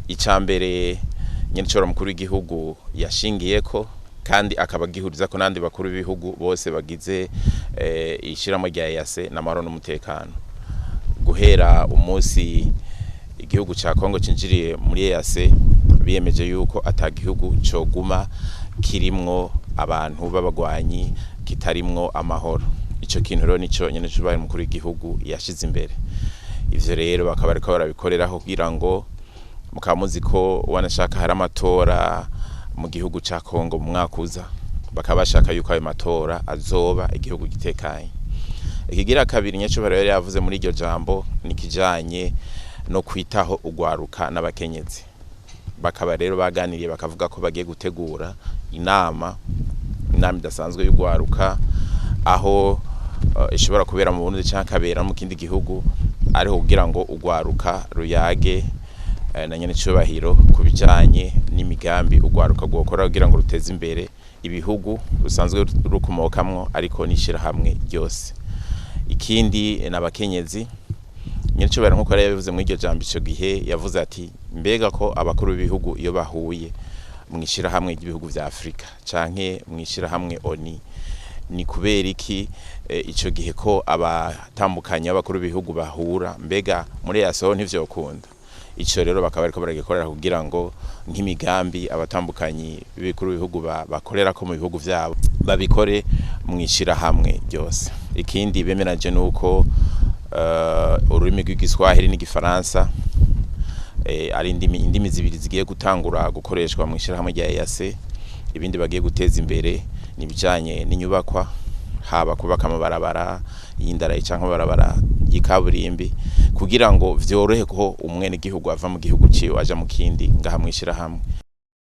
Icya mbere nyenicoro mukuru w'igihugu yashingiyeko kandi akaba agihuriza ko n'andi bakuru b'ibihugu bose bagize ishyirahamwe rya EAC n'amahoro n'umutekano. Guhera umunsi igihugu ca Kongo cinjiriye muri EAC, biyemeje yuko ata gihugu coguma kirimwo abantu b'abagwanyi, kitarimwo amahoro. Ico kintu rero nico nyene cubaye mukuru w'igihugu yashize imbere. Ivyo rero bakaba bariko barabikoreraho kugira ngo, mukaba muzi ko wanashaka hari amatora mu gihugu ca Kongo mu mwaka uza, bakaba bashaka yuko ayo matora azoba igihugu gitekanye. Ikigira kabiri nyacubahiro yari yavuze muri iryo jambo ni kijanye no kwitaho ugwaruka n'abakenyezi. Bakaba rero baganiriye bakavuga ko bagiye gutegura inama idasanzwe y'ugwaruka, aho ishobora kubera mu Burundi canke kabera mu kindi gihugu, ariho kugira ngo ugwaruka ruyage na nyene cubahiro ku bijanye n'imigambi ugwaruka rwokora kugira ngo ruteze imbere ibihugu rusanzwe rukomokamwo, ariko n'ishirahamwe ryose. Ikindi n'abakenyezi. Nyene nkuko yari yabivuze muri iryo jambo ico gihe, yavuze ati: mbega ko abakuru b'ibihugu iyo bahuye mu ishirahamwe ry'ibihugu vya Afrika canke mu ishirahamwe ONU, ni kubera iki ico gihe ko abatambukanye b'abakuru b'ibihugu bahura, mbega muri yasoho ntivyokunda? Ico rero bakaba bariko baragikorera kugira ngo nk'imigambi abatambukanyi b'ibikuru b'ibihugu bakorera ko mu bihugu vyabo babikore mu ishirahamwe ryose. Ikindi bemeranje nuko ururimi rw'igiswahili n'igifaransa ari indimi zibiri zigiye gutangura gukoreshwa mu ishirahamwe rya EAC. Ibindi bagiye guteza imbere ni ibijanye n'inyubakwa, haba kubaka amabarabara y'indarayi canke amabarabara y'ikaburimbi, kugira ngo vyorohe ko umwene gihugu ava mu gihugu ciwe aja mu kindi ngaha mw'ishirahamwe.